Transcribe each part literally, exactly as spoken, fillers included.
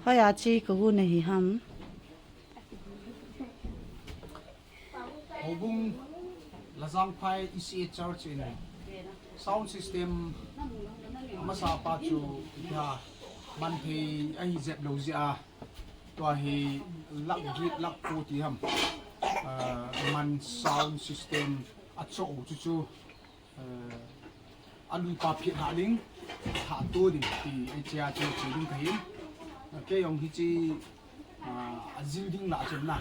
Hoiya chi ka gu na hi ham. Houbung Lajangphai E C A Church in sound system amasa pa chu iha man thei ahi jep lou jeh a, tua hi lakh get lakh ko ti ham. Ah, man sound system a cho chu chu, eh, a lui pa phi ha ding, ha to ding ti, eh, chia chu chi ding ka hin. Kei jong hi chi, ah, a jil ding la chun na,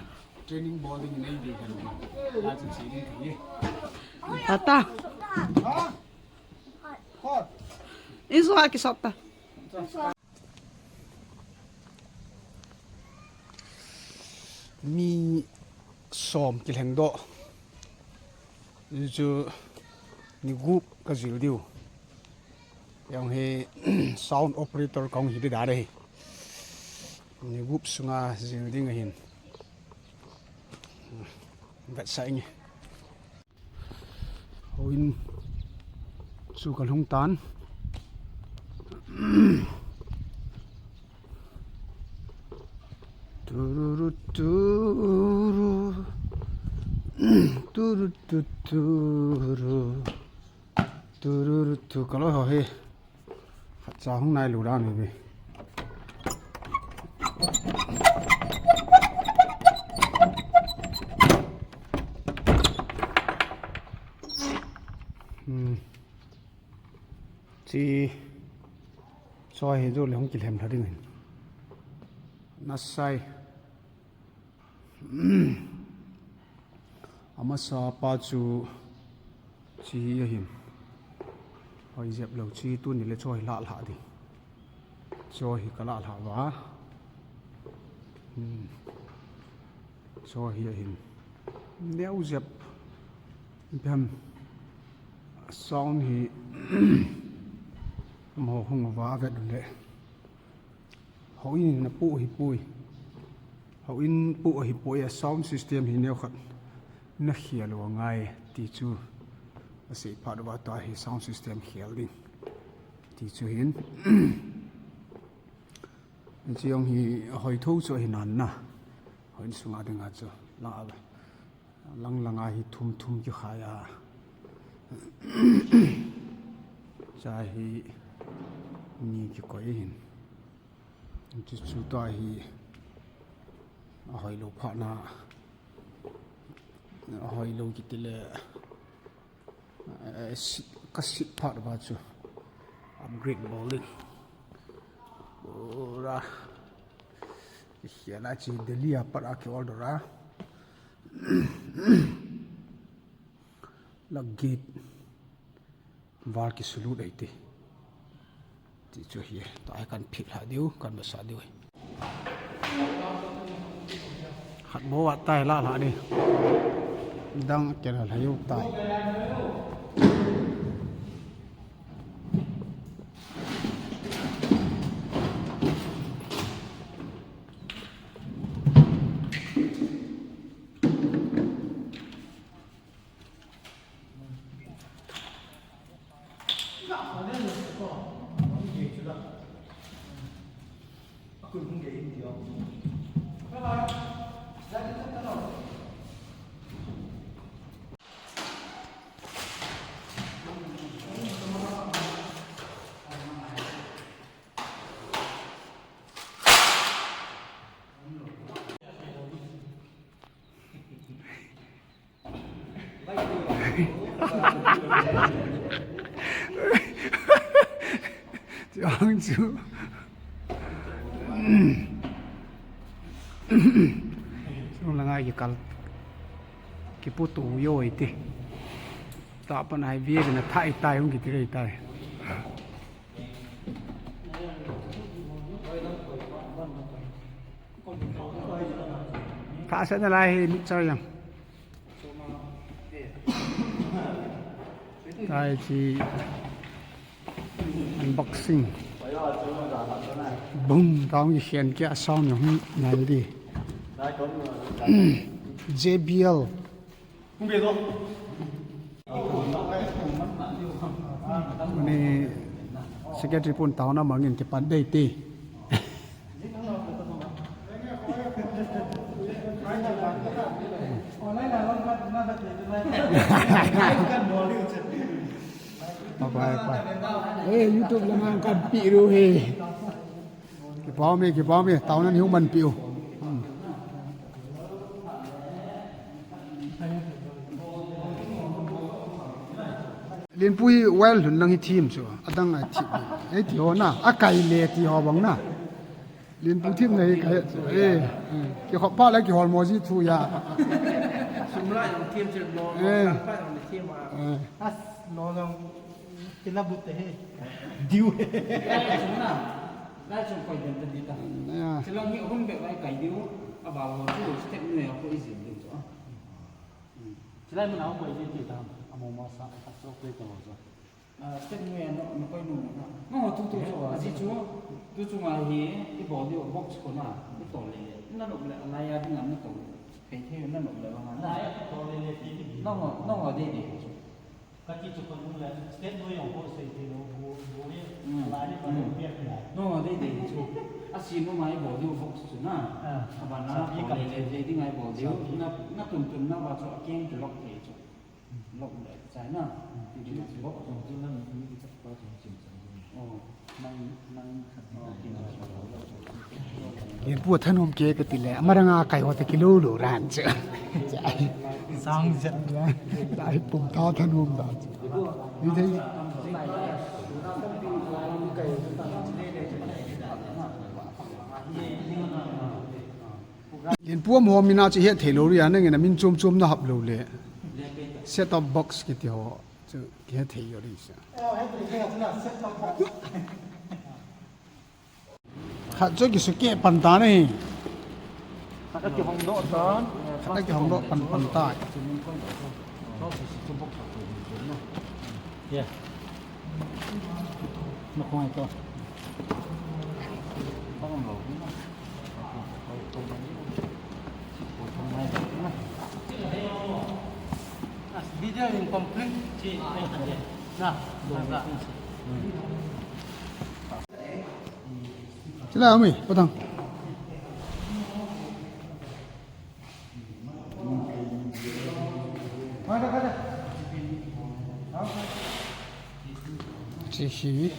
training bol ding nei ding kan ding. La chun chi ding ka hi. Tata. Ha? Kot. Isu ha ki sop ta. Mi som kilheng doh. Chu ni gup ka jil diu. Jong hi sound operator kong hi di da re. Ni gup sunga jil ding ahin. Vetsah inge. Houin chu ka lhung tan. Tururu turu. Turu tu turu. Tururu tu, ka loi ho hi. Khat cha hung nai lou dan hi ve. Hmm. Chi choi hi jo le hung kilhem lha ding hin. Nasai. Amasa pa chu chi hi ahin. Hoi jep lou chi tuni le choi la la ding. Choi hi ka la la va. Hmm. Choi hi ahin. Neo jep. Ipi ham sound hi mo hung va vet le. Houin na pu hi pui. Houin pu hi pui a sound system hi neo khat na khel u ngai ti chu. A sei phat uva tua hi sound system khel ding. Ti chu hin. Chi jong hi hoi tho chu hi nan na. Houin sunga dinga chu. Lang a, lang langa hi thum thum ki khai a. Cha hi ni ki koi hin. Chu chu ta hi a hoi lou pha na, a hoi lou kiti le, eh, si-, ka sit phat ba chu upgrade bol ding. Pura ki hian a chi Delhi a pat a ki order a. La gate. Val kisulut ahi ti. Ti chu hi, tua hi kan phit lha diu, kan vetsah diu. Khat bou a tai la lha ni. Dang kela lha u tai. Chuang chu. Chung langa kikal. Kipu tu jo iti. Ta pan ai via na thai tai hung kiti rei tai. Tha sa na lai hi mixer jang. Tai chi unboxing. Bum, tang ki hian kia sound hung nai di. J B L. Ni secretary pun tauna mangin kipan dei ti. Bye bye. Eh, YouTube lamang kan pi ru he. Kipau me, kipau me, tau nan hiu man piu. Hmm. Linpui well hun lang hi thim chu. Adang a thim. Ei ti ho na, a kai le ti ho bang na. Linpu thim nei kai. Eh, eh. Ki khop pa le ki hol mo ji thu ya. Sum lai jong thim che lo, eh, sang pa jong thim a. Eh. As lo jong kila but te he. Diu. Lai chung na. Lai chung koi den ta di ta. Ya. Chilang hi hun be lai kai diu. A ba lo chu step noi a ko i jin diu chu. Chilai mun a koi ji ti tam, amo ma sa, a sok te to jo. Ah, step noi a no, no koi nu na. No, tu tu so, a ji chu, tu chu nga hi, i bol diu box ko na, i to le le. Na no le, na ya ding na to. Thei thei na no le ba na. Na ya to le le ti ti. No, no, no, de de. Ka ti chu ko nu le, step noi jong ko sei ti lo, bu, bu ni, mm, la ni ko, mm, pe pe. No, de de chu. A si no mai bol diu box chu na. Ah. A ba na, sa pi ko le le, de ding ai bol diu. Sa pi. Na, na tun tun na ba chu a keng ki lock thei chu. Lock le chai na. Ti di na lock. Oh. Nang, nang khat di na. Yen pu thanom ke ka ti le, amaranga kai ho te kilo lo ran che. Sang jet. Dai pum ta thanom da. Ni thei. Linpu mo mina chu he thei lo ri a, nangin a min chom chom na hap lo le. Set top box kiti ho chu he thei yo ri sa. Khat chu ki su ke pan ta ni. Khat ki hong do ta. Khat ki hong do pan pan ta. Yeah. Nó không hay to. Video incomplete. Nah, nah, nah. Sila umi, potang. Sisi.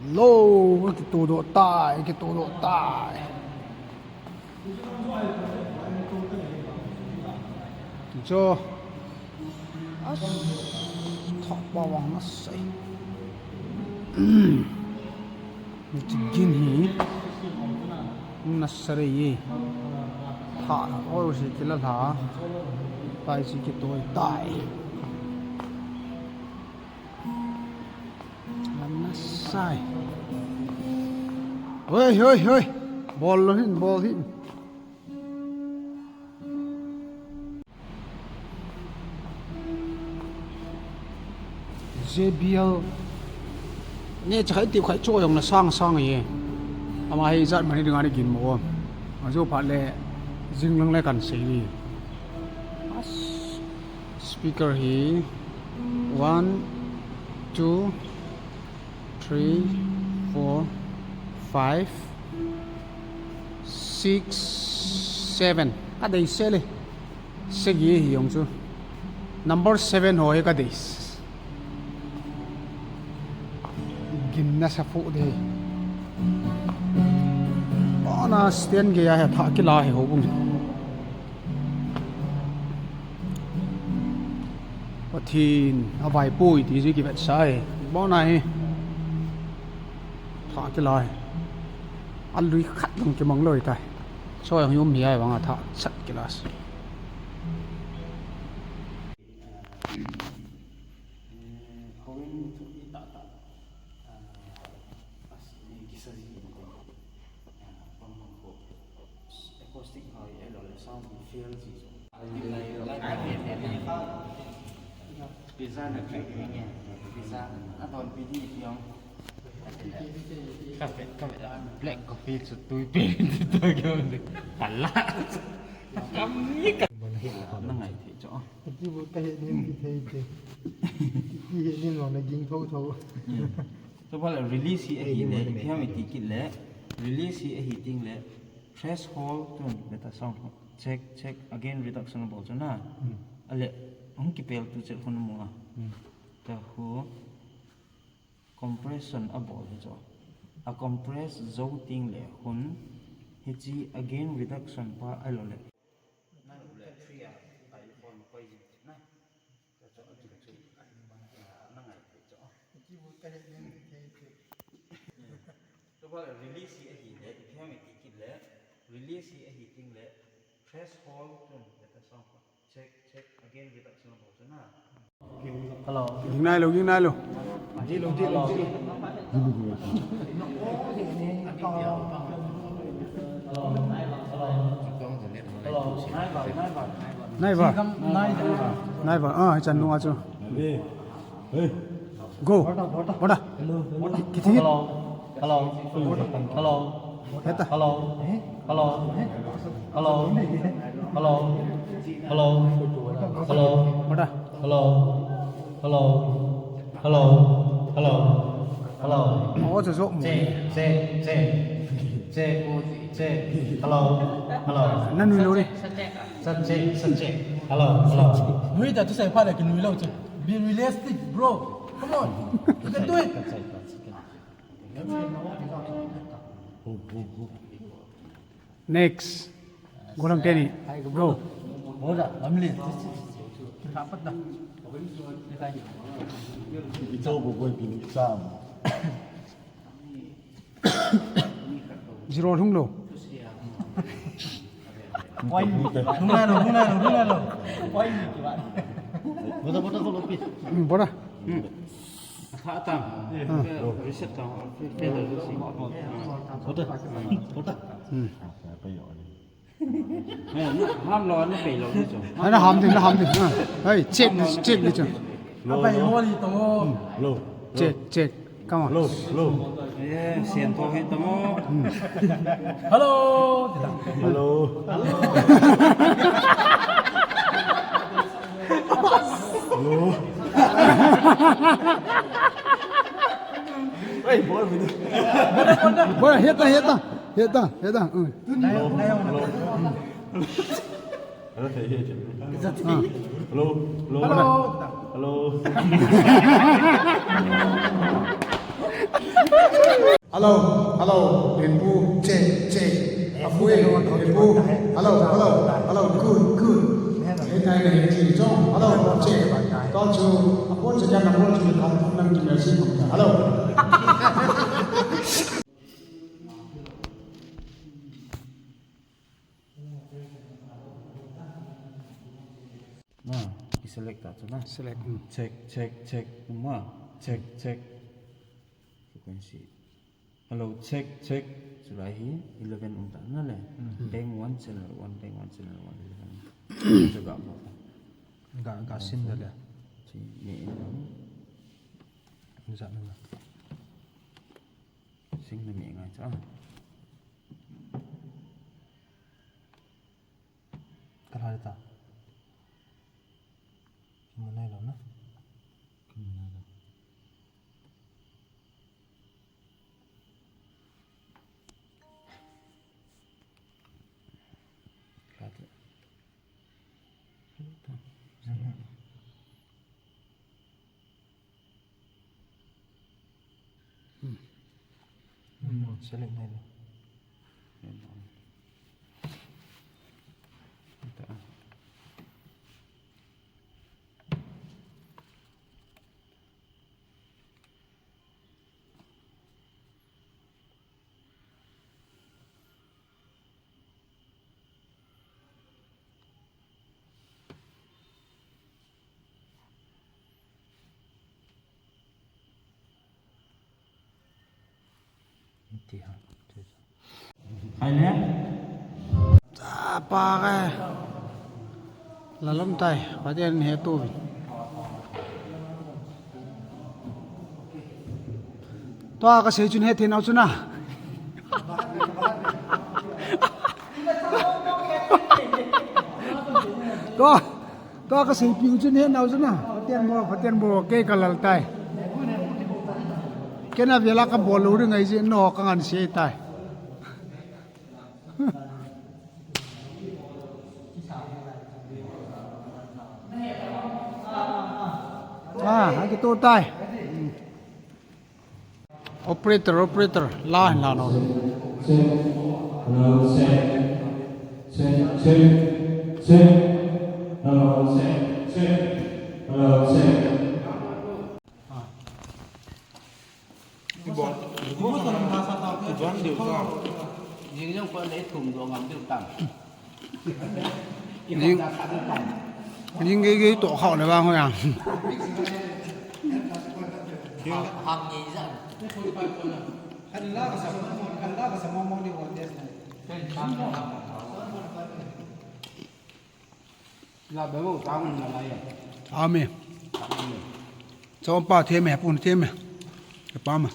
Hello, kitoh doh tai, kitoh doh tai. Cho. As, thah pa vang na sei. Hiche gin hi nasa re ye. Thah ho si kila lha. Tai si kitoi tai. Nasa e. Hoi, hoi, hoi. Bol lou hin, bol hin. J B L. Neocha khat tiu khat cho jong na sang sang e. Ama hi ijat man hi dinga nei gin mo. Ajo phat le jing lang le kan sei ni. As, speaker hi one, two, three, four, five, six, seven. Ka dei se le. Segi hi jong chu. Number seven ho hi ka dei. Gin nasa fu de. Bona stand gei a hi thah kila hi ho bung. Pathen a vaipoi ti ji kivet sai. Bona hi. Thah kila hi. A lui khat dong kimang loi tai. Choi ang yum hi ai vang a thah chat kila si. Win thupi tahtah, ah, as, eh, kisa ji, ah, bang bang ko. Acoustic hoi, eh, lo le sound hi fail ji so. Pizza na try ni nge. Pizza, adon pi di pi ong. Ka fe, ka fe, black coffee chu tui pi, tui kyo. Kala. Kam ni ka. Na ngai thei cho. Ti bu ka he ni ti thei te. Ti he ni lo na ging tho tho. Chuphat le release hi ahi le, ipi ham iti kit le, release hi ahi teng le, threshold tun, beta sound, check, check, again reduction abol chu na. Hmm. Ale, hung kipel tu chet khun mu a. Hmm. Tahu, compression abol hi chu. A compress jou teng le, hun, hichi again reduction pa ahilou le. Na nu le three a, a uniform koi jing na. Ka cho a chu chu. Na ngai thei cho. Ki bu ka he ni thei thei. Chuphat le release hi ahi le, ipi ham iti kit le, release hi ahi teng le, threshold tun, beta sound. Check, check, again reduction abol chu na. Hello. Ging nai lo, ging nai lo. Hello. Nai va. Nai va. Ah, chan nung a chu. Hey. Go. Bota. Ki-, kithi. Hello. Hello. Hello. Heta. Hello. Hello. Hello. Hello. Hello. Hello. Hello. Bota. Hello. Hello. Hello. Hello. Hello. Oh, chu chu. Check, check, check. Check, check. Hello. Hello. Na nui lo ni. Sa check, sa check. Hello, hello. Nui ta tu sai pha le ki nui lo chu. Be realistic, bro. Come on. You can do it. Next. Golam teni. Go. Hola, Amli. Kapat na. Ito ko ko pini sa. Zero lhung lo. Point. Lhung lai lo, lhung lai lo, lhung lai lo. Point. Bota, bota, ko lo pi. Hmm, bota. Hmm. Atha tam. Ah. Reset tam. Fail, fail, reset. Bota. Bota. Hmm. Ham lo, na fail lo ni chu. Ai, na ham di, na ham di. Ah. Hey, check ni, check ni chu. Abai, holi to. Lo. Check, check. Come on. Lo, lo. Eh, sian to hi tamo. Hmm. Hello. Hello. Hello. Hey, bol mi. Bol, heta, heta. Heta, heta. Hmm. Hello. Hello. Hello, hello. Hello. Hello. Hello, hello, Linpu, check, check. Afu, Linpu. Hello, hello, hello, good, good. Hey, nai, nai, check, chong. Hello, check. Talk to, approach again, approach to the, hello. Na, i select ta chu na. Select, mm. Check, check, check. Uma, check, check. Frequency. Hello, check, check. Chulai hi eleven um ta na le. Mm. Bank one, channel one, bank one, channel one, eleven. Chu ga mo. Ga, ga sim da le. Chi, ni in. Ni sa na. Sing na mi ngai cha. Ka hla ta. Ka mu nai lo na. Ka mu nai lo. Hla ta. Hla ta. Hmm. Hmm, select nai lo. Hai le. Chapa ka. Lalom tai, Pathen he tu. Tua kasei chun he thei nau chuna. Tua, tua kasei piu chun he nau chuna. Pathen bo, Pathen bo, kei kalal tai. Kei na vela kabol lou ri ngai ji no kangan sei tai. Ah, aki tu tai. Operator, operator, la, la, no. Check. Hello, check. Check, check, check. Hello, check, check. Hello, check. Jing jong ko le thum do ngam diu tam. Jing, jing gei gei to khau le bang ho yang. Hang ni jan. Amen. Chompa theme, pun theme. Ke pa ma.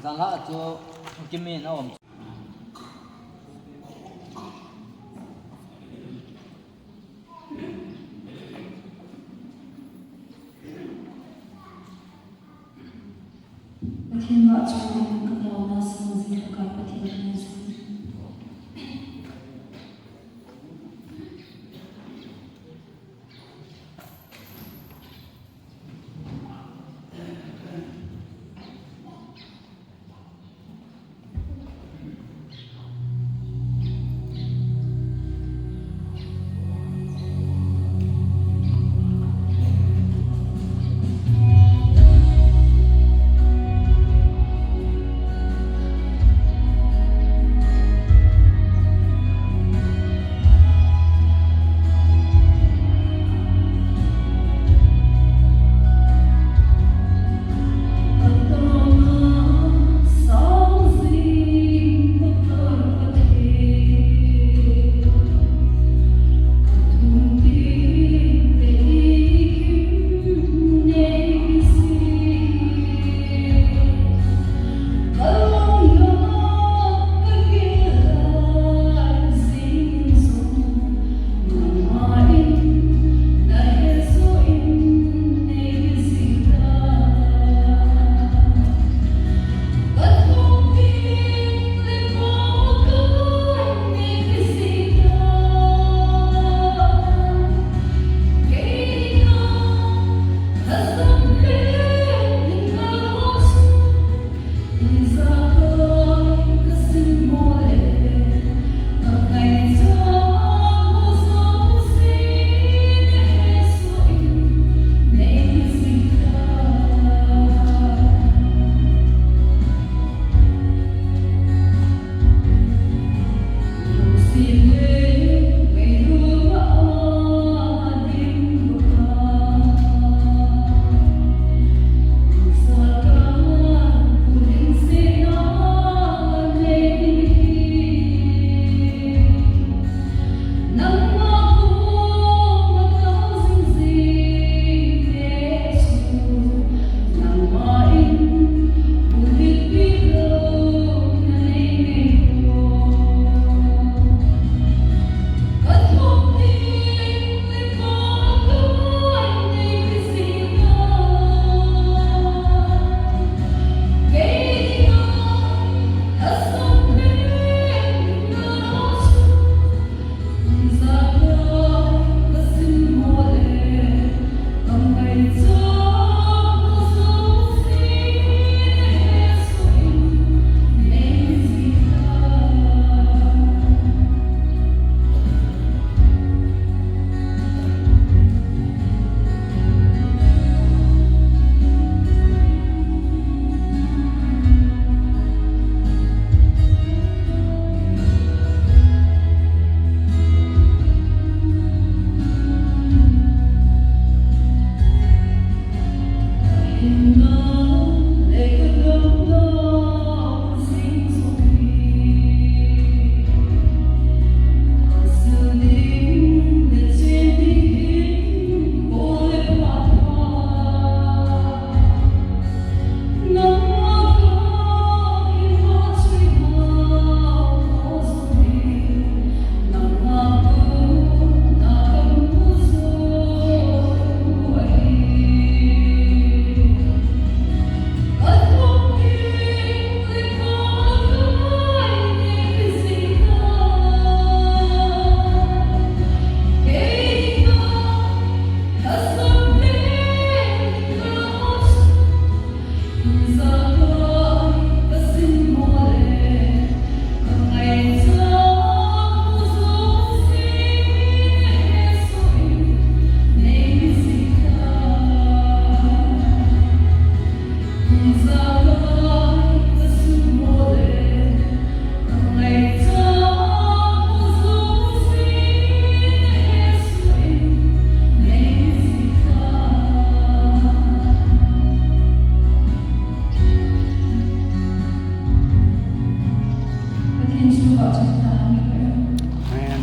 Zala chu kimi na om. Pathen vahchoi dingin ka taona sang jing ka Pathen thangvahna. Amen.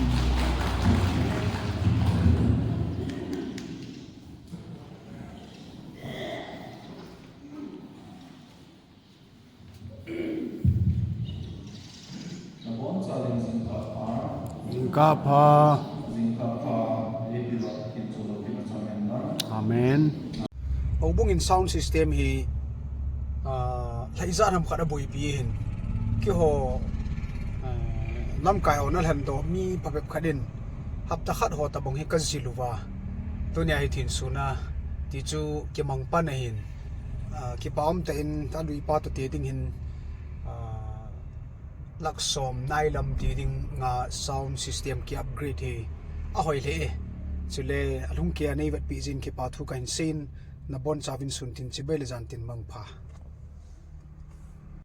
Jingkah pha. Amen. Houbung in sound system hi, ah, lhaijat ham khat aboipi hin. Keiho, ah, lamkai ho na lhendoh mi phabep khat in hapta khat ho tabang hi kajil uva. Tunia hi thinsun a ti chu kimang pan ahin. Ah, kipa umtah in aluipa toh te ding hin, ah, lakh som nailam ti dinga sound system ki upgrade hi ahoi lheh e. Chule alhung keiya neivetpi jin kipa thu kahin seiyin, nabonchauvin sun tin chibai le jan tin mangpha.